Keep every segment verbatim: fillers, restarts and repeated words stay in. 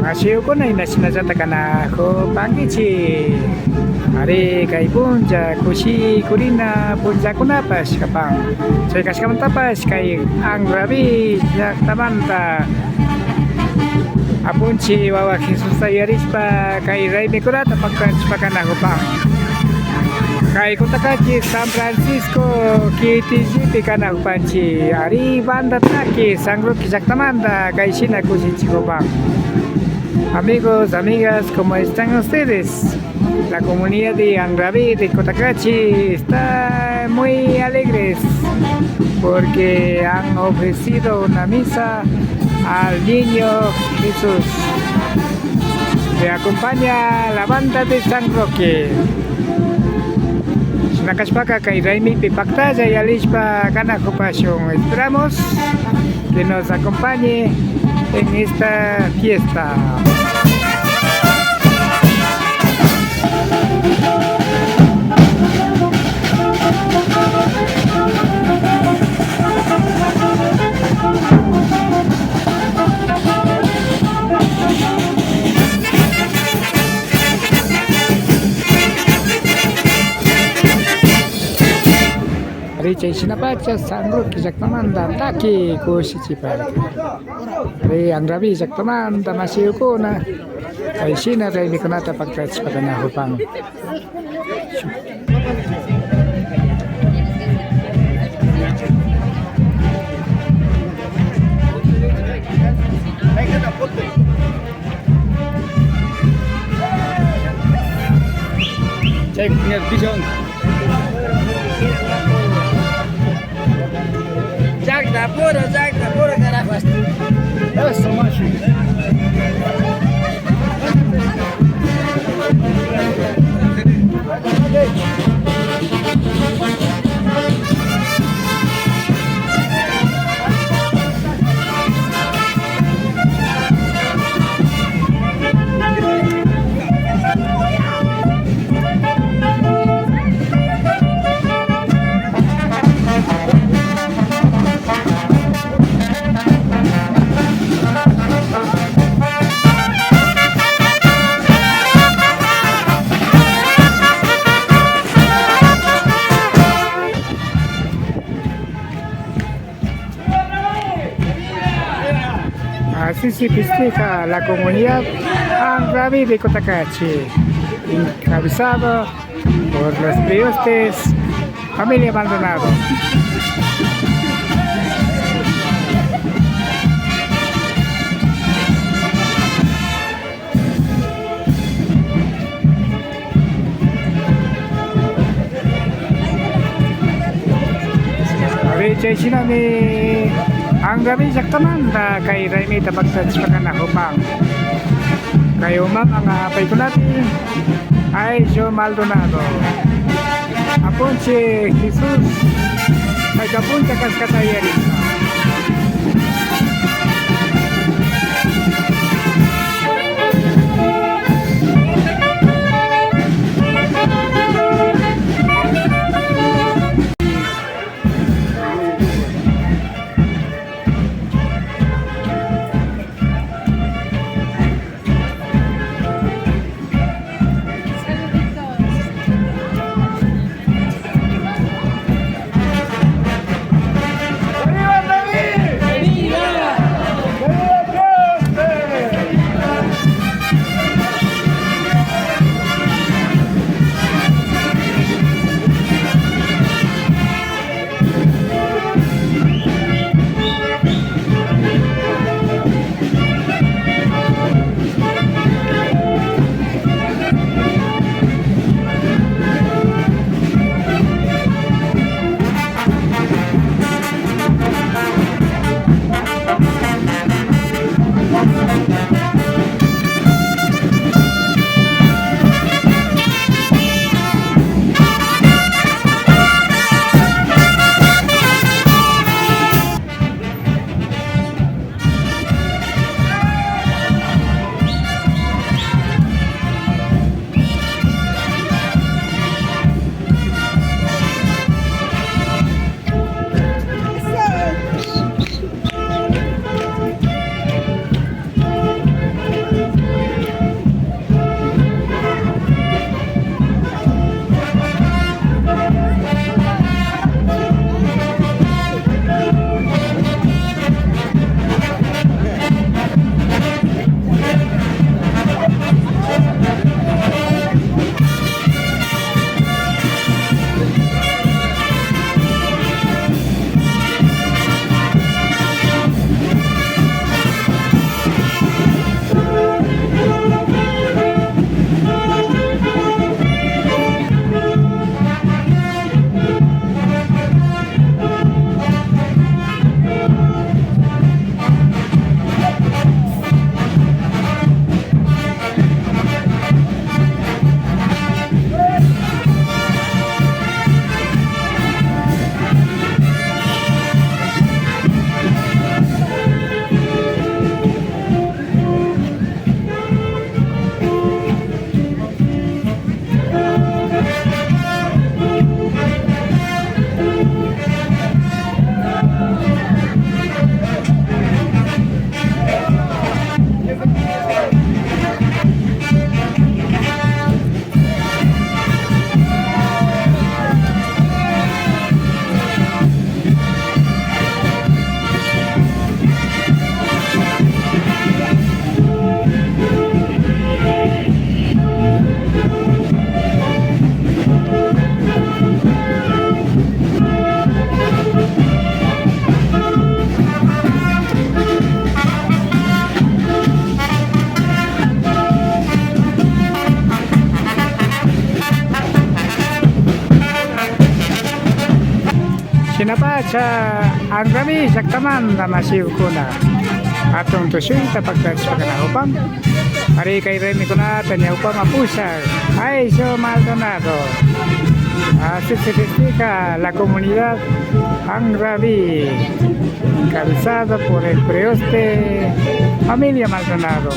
Mashikuna, imashinallata kanakupankichik? Ari, kay puncha kushikurina punchakunapash kapan. Chay kashkamantapash kay Anraví llaktamanta apunchik wawa Jesusta yuyarishpa kay raymikunata paktachishpa kanakupan. Kay Cotacachi San Francisco kitillipi kanakupanchik. Ari, banda Taki San Roque llaktamanta kay shina kushichikupan. Amigos, amigas, ¿cómo están ustedes? La comunidad de Anraví de Cotacachi está muy alegres porque han ofrecido una misa al niño Jesús. Le acompaña la banda de San Roque. Shina kashpaka kay raymipi paktalla yalishpa kanakupashun. Esperamos que nos acompañe en esta fiesta. Ari, chay shinapacha San Roque llaktamanta Taki kushichiparka. Ari, Anraví llaktamanta mashikuna kay shina raymikunata paktachishpa kanakupan. Chay primer piso. Llakta puro, llakta puro, carajo. Eso, mashi. Así se festeja la comunidad Anraví de Cotacachi, encabezado por los priostes, familia Maldonado. Ari, chay shinami Anraví llaktamanta kay raymita paktachishpa kanakupan. Kay umaman apaykunapi ayllu Maldonado. Apunchik Jesús, payka puncha kashkata yuyarishpa. Anraví llaktamanta mashikuna, hatun tushuyta paktachishpa kanakupan. Ari kay raymikunata ñawpaman pushak ayllu Maldonado. Así se festeja la comunidad Anraví, encabezada por el prioste familia Maldonado.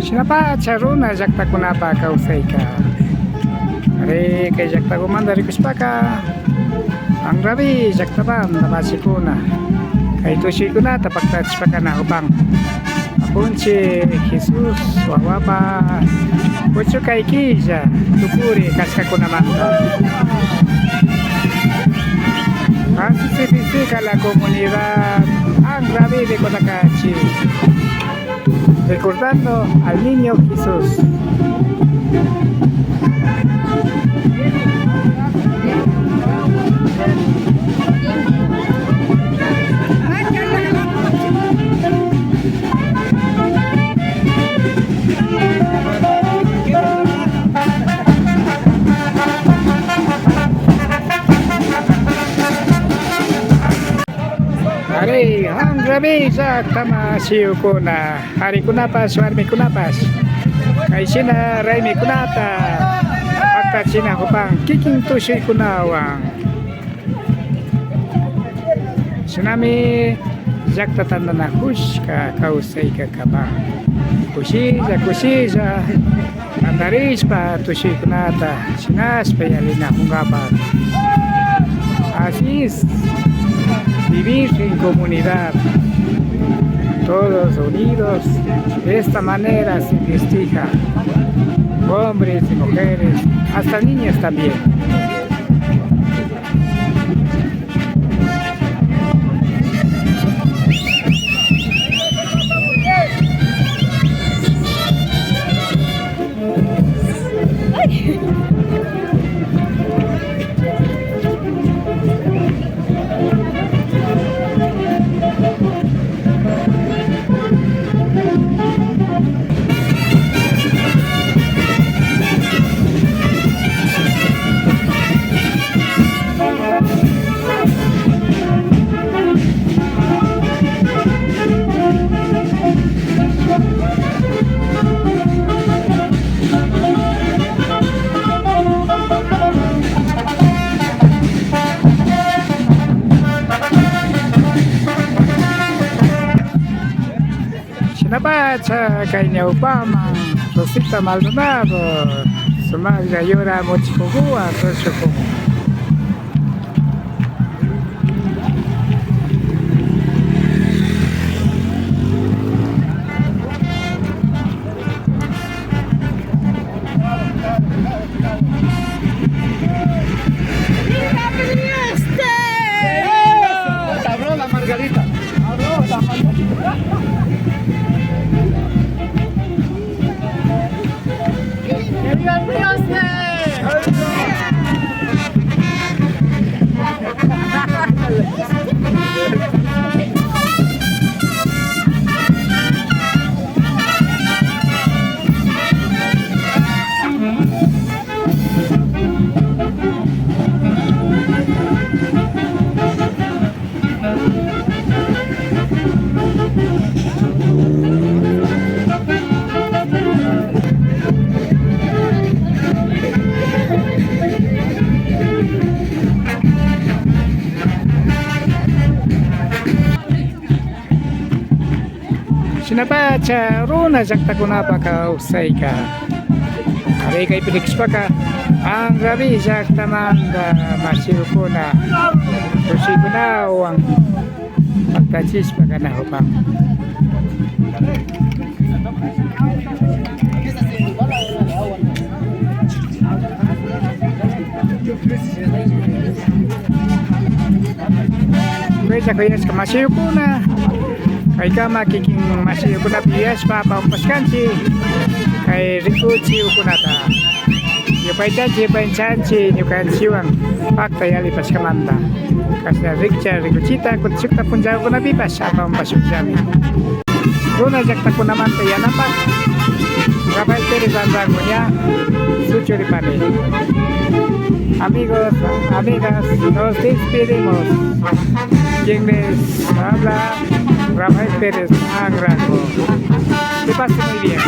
Shinapacha runa llaktakunapa kawsayka. Ari, kay llaktakumanta rikushpaka, Anraví llaktamanta mashikuna, kay tushuykunata paktachishpa kanakupan. Apunchik Jesús wawapa kuchukay killa tukuri kashkakunamanta. Así se festeja la comunidad Anraví de Cotacachi, recordando al niño Jesús. Ari, Anraví llaktaman shuyukuna, karikunapash, warmikunapash, kay shina raymikunata paktachinakupan kikin tushuykunawan. Shinami llakta tantanakushka kawsayka kapan. Kushilla, kushilla tantarishpa tushuykunata shinashpa yalinakunkapak. Así es, vivir en comunidad, todos unidos, de esta manera se festeja, hombres y mujeres, hasta niñas también. Shinapacha kay ñawpaman Rosita Maldonado sumaklla yura muchikukuwan tushukun. Shinapacha runa llaktakunapa kawsayka. Ari, kaypi rikushpaka Anraví llaktamanta mashikuna kushikunawan paktachishpa kanakupan. Kuyashka kuyashka mashiyukuna, kaykama kikin mashiyukunapi yuyashpa apapashkanchik kay rikuchiyukunata. Yupaychanchik, yupaychanchik ñukanchikwan pakta yallipashkamanta. Kashna rikcha rikuchita kutin shukta punllakunapipash apapashunllami. Runa llaktakunamanta yanapak Rafael Pérez Anrango ña suchuripani. Amigos, amigas, nos despedimos. Quien les habla, Rafael Pérez Anrango. Que pase muy bien.